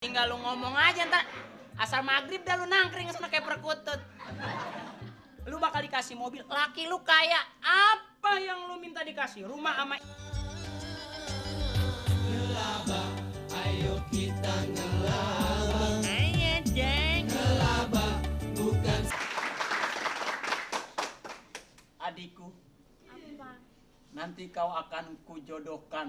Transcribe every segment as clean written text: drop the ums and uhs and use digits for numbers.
Tinggal lu ngomong aja ntar asal maghrib dah lu nangkring sana kayak perkutut. Lu bakal dikasih mobil, laki lu kaya. Apa yang lu minta dikasih? Rumah sama Ngelaba, ayo kita ngelaba. Ayo deng. Ngelaba bukan Adikku, Apa? nanti kau akan kujodohkan.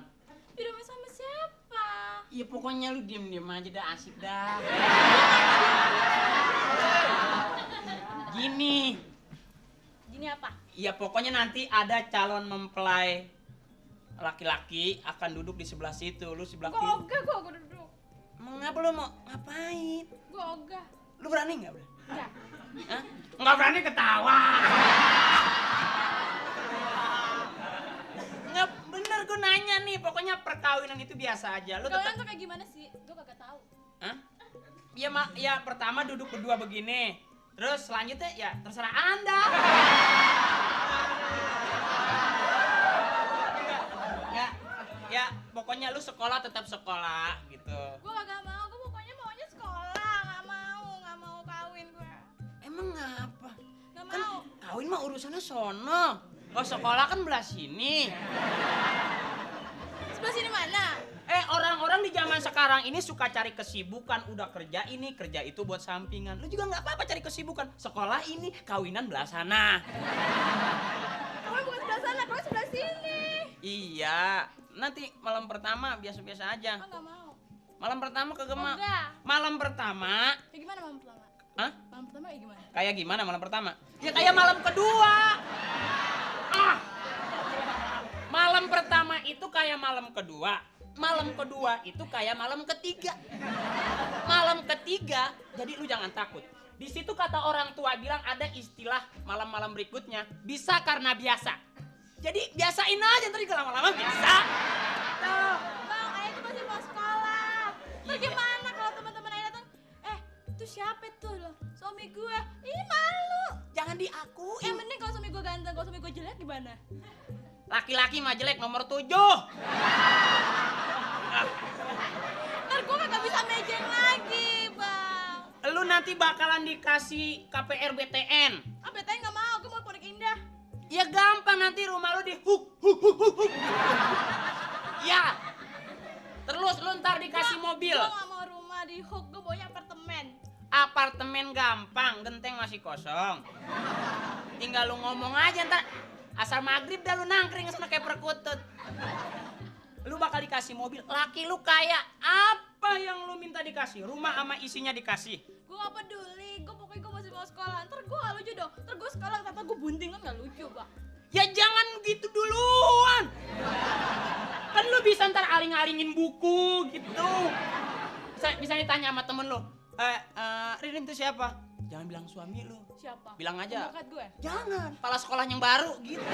Di rumah sama siapa? Ya pokoknya lu diem-diem aja dah, asik dah. Gini, Gini apa? ya pokoknya nanti ada calon mempelai laki-laki akan duduk di sebelah situ, lu sebelah Gue kiri. ogah gue duduk. Mengapa lu mau ngapain? Gue ogah. Lu berani nggak, Bro? Enggak. Hah? Nggak berani ketawa. Nggak bener, gue nanya nih, pokoknya perkawinan itu biasa aja. Lu Kalian tetap, tuh kayak gimana sih? Gue kagak tahu. hah? Ya pertama duduk berdua begini, terus selanjutnya ya terserah Anda. Ya pokoknya lu sekolah tetap sekolah gitu. Gue kagak mau. Gue pokoknya maunya sekolah. Nggak mau kawin gue. Emang ngapa? Nggak Kan mau. kawin mah urusannya sono. Kalau sekolah kan belah sini. Sebelah sini mana? Orang-orang di zaman sekarang ini suka cari kesibukan, udah kerja ini, kerja itu buat sampingan. Lu juga nggak apa-apa cari kesibukan. Sekolah ini, kawinan belah sana. Kawin bukan sebelah sana. Kawin sebelah sini. Iya, nanti malam pertama biasa-biasa aja. Oh nggak mau. Malam pertama ke Gema. Enggak. Malam pertama, Kayak gimana malam pertama? hah? Malam pertama kayak gimana? Kayak gimana malam pertama? Ya kayak malam kedua. Ah. Malam pertama itu kayak malam kedua. Malam kedua itu kayak malam ketiga. Malam ketiga, jadi lu jangan takut. Di situ kata orang tua bilang ada istilah malam-malam berikutnya bisa karena biasa. Jadi biasain aja, ntar juga lama-lama bisa. Tuh. Bang, Ayah tuh masih mau sekolah. Terus Iya. gimana kalau teman-teman Ayah datang? Itu siapa tuh loh? Suami gue. Ih malu. Jangan diakuin. Yang penting kalau suami gue ganteng, kalau suami gue jelek gimana? Laki-laki mah jelek nomor 7. Ntar gue kagak bisa mejeng lagi, Bang. Lu nanti bakalan dikasih KPR BTN. Ah, betanya nggak mau, gue mau Pondok Indah. Ya gampang, nanti rumah lu di huk. Ya. Terus lu ntar dikasih mobil. Gue nggak mau rumah di Hook, gue maunya apartemen. Apartemen gampang, genteng masih kosong. Tinggal lu ngomong aja ntar asal maghrib dah lu nangkring sana kayak perkutut. Lu bakal dikasih mobil, laki lu kaya. Apa yang lu minta dikasih? Rumah sama isinya dikasih. Gue gak peduli, pokoknya gue masih mau sekolah. Ntar gue gak lucu dong, ntar gue sekolah kata gue bunting kan gak lucu, Bang. Ya jangan gitu duluan. Kan lu bisa ntar aling-alingin buku gitu. Bisa ditanya sama temen lu. Ririn itu siapa? Jangan bilang suami lu. Siapa? Bilang aja. Pembakat gue? Jangan, kepala sekolah yang baru gitu.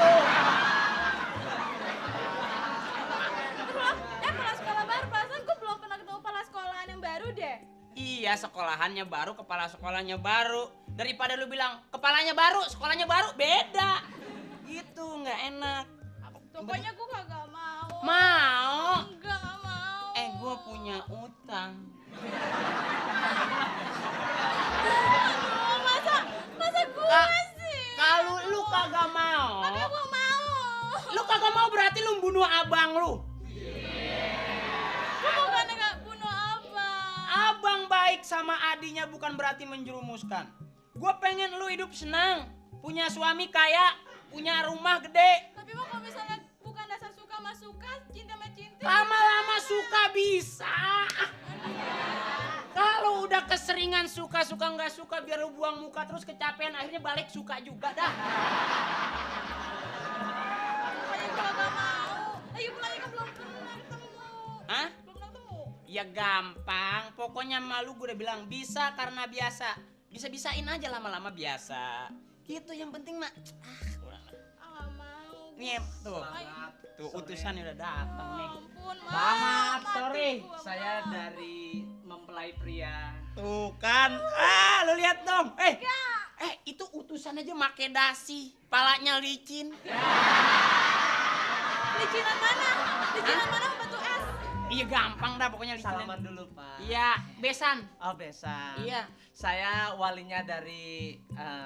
Kepala sekolah baru, perasaan gue belum pernah ketemu kepala sekolahan yang baru deh. Iya, sekolahannya baru, kepala sekolahnya baru. Daripada lu bilang kepalanya baru, sekolahnya baru, beda. Gitu, nggak enak. Pokoknya gue kagak mau. Mau? Enggak, gak mau. Gue punya utang. Aduh, masa gue sih? Kalau lu kagak mau, Tapi gue mau. lu kagak mau berarti lu bunuh abang lu. Gue bukannya gak bunuh abang. Abang baik sama adinya bukan berarti menjerumuskan. Gue pengen lu hidup senang, punya suami kaya, punya rumah gede. Tapi mau kalau misalnya bukan dasar suka sama suka, cinta sama cinta. Lama-lama suka bisa. Kalau udah keseringan suka-suka nggak suka, biar lu buang muka terus kecapean, akhirnya balik suka juga dah. Pokoknya gue gak mau. Ayo pulangnya kan belum pernah ketemu. Hah? Belum pernah ketemu. Ya gampang, pokoknya malu gue udah bilang bisa karena biasa. Bisa-bisain aja lama-lama biasa. Gitu yang penting mah. Kurang lah. Ah gak mau. Nih tuh, tuh utusannya udah datang nih. Ampun, Selamat mati sore. gua, saya Ma. dari mempelai pria. Tuh kan, lu lihat dong. Itu utusan aja make dasi, palanya licin. Licinan mana? Licinan mana membantu es? Iya gampang dah pokoknya listenin. Salaman dulu, Pak. Iya, besan. Oh, besan. Iya. Saya walinya dari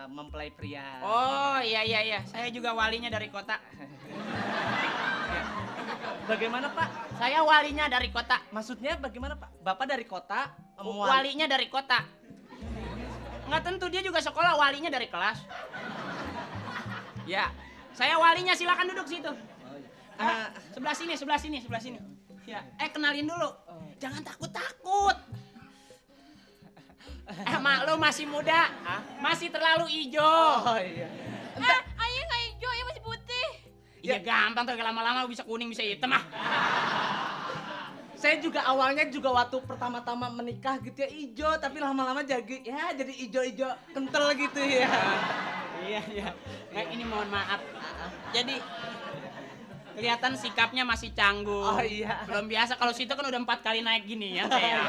mempelai pria. Oh, iya. Saya juga walinya dari kota. Bagaimana, Pak? Saya walinya dari kota. Maksudnya bagaimana, Pak? Bapak dari kota, Walinya dari kota. Nggak tentu, dia juga sekolah, walinya dari kelas. Ya, saya walinya, silakan duduk situ. Sebelah sini. Ya, kenalin dulu. Jangan takut-takut. Mak lo masih muda, masih terlalu ijo. Oh iya. Ayah nggak hijau, ayah masih putih. Iya gampang tuh, lama-lama bisa kuning bisa hitam ah. Saya juga awalnya juga waktu pertama-tama menikah gitu ya ijo, tapi lama-lama jadi ijo-ijo kental gitu ya. Iya. Nah, ini mohon maaf. Jadi kelihatan sikapnya masih canggung. Oh iya. Belum biasa, kalau situ kan udah 4 kali naik gini ya saya.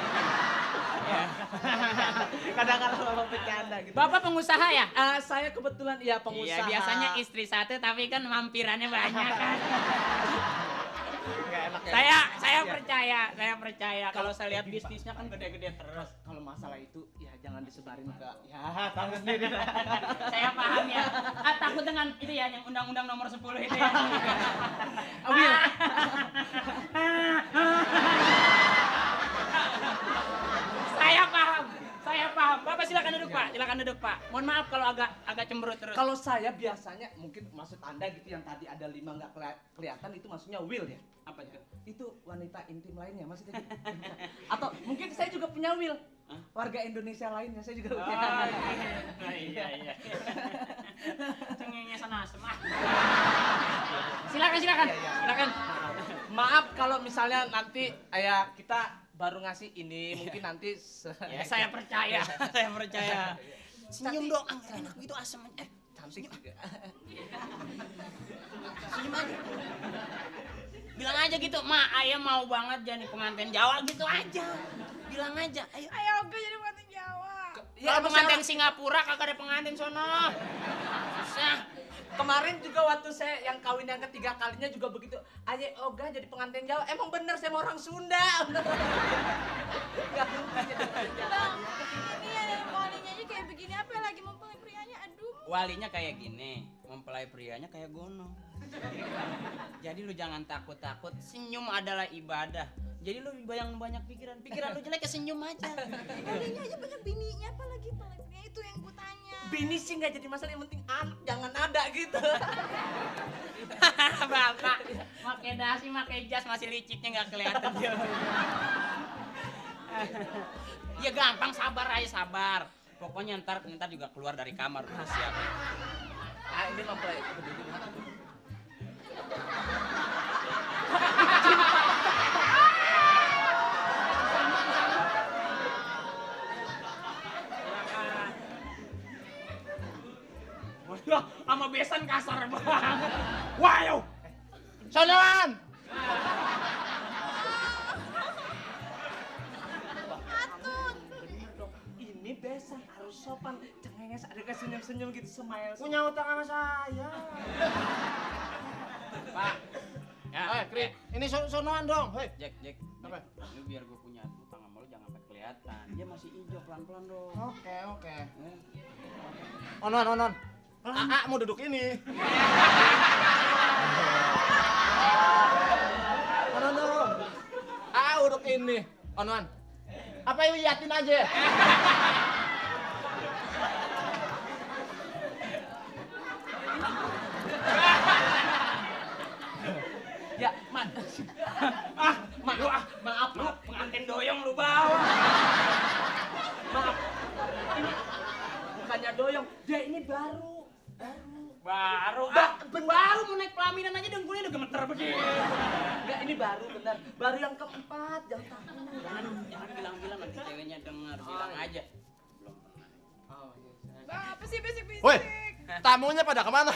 Kadang-kadang Bapak bercanda gitu. Bapak pengusaha ya? Saya kebetulan iya pengusaha. Iya, biasanya istri satu tapi kan mampirannya banyak kan. Nggak enak ya. Saya percaya kalau saya lihat bisnisnya kan gede-gede terus. Kalau masalah itu ya jangan disebarin ke tahu sendiri. Saya paham ya. Takut dengan itu ya yang undang-undang nomor 10 itu ya. Will. Saya paham. Bapak silakan duduk, Pak. Mohon maaf kalau agak cemberut terus. Kalau saya biasanya mungkin maksud Anda gitu yang tadi ada 5 nggak kelihatan itu maksudnya Will ya? Apa itu? Itu wanita intim lainnya maksudnya gitu. Atau mungkin saya juga punya Will. Warga Indonesia lainnya saya juga punya. Iya. Cengengnya sana semua. Silakan. Maaf kalau misalnya nanti kita baru ngasih ini mungkin nanti Ya, saya percaya. Senyum dong, enak gitu asemnya. cantik juga. Senyum aja. Bilang aja gitu, "Ma, ayah mau banget jadi pengantin Jawa," gitu aja. Bilang aja, ayo. Ayah oke jadi pengantin Jawa. Kalau pengantin Singapura kagak ada pengantin sono. Susah. Kemarin juga waktu saya yang kawin yang ketiga kalinya juga begitu. Ayah Oga jadi pengantin Jawa. Emang bener saya mau orang Sunda. Enggak Bang, ini ada walinya aja kayak begini, apa lagi mempelai prianya? Aduh. Walinya kayak gini, mempelai prianya kayak gono. Jadi lu jangan takut-takut, senyum adalah ibadah. Jadi lu banyak pikiran lu jelek, senyum aja. Walinya aja banyak bininya, apa lagi mempelai pria itu yang gue tanya. Bini sih nggak jadi masalah, yang penting anak jangan ada gitu. Bapak, pakai dasi, pakai jas, masih liciknya nggak kelihatan. Ya gampang, sabar aja, sabar. Pokoknya ntar juga keluar dari kamar udah siap. Ini mempelai berdiri. Wah, sama besan kasar banget. Wah, yo. Sonoan. Atut. Ini besan harus sopan. Cengenges ada senyum-senyum gitu, smile. Punya utang sama saya. Pak. Ya, Kri, ini sonoan dong. Hei. Jack. Apa? Lu biar gue punya utang sama lu jangan sampai kelihatan. Dia masih hijau, pelan-pelan dong. Oke. Onon. Mau duduk ini. Onon dong. Duduk ini. Onon. Apa yang liatin aja? Ya, Maaf lu, pengantin doyong lu bawa. maaf. Ini bukannya doyong, dia ini baru. Baru mau naik pelaminan aja dengkulnya udah gemeter begini. Enggak, ini baru benar. Baru yang keempat, jangan takut. Jangan bilang-bilang nanti ceweknya denger, bilang aja. Belum pernah. Oh, iya. Bang, apa sih bisik-bisik? Woi, tamunya pada kemana?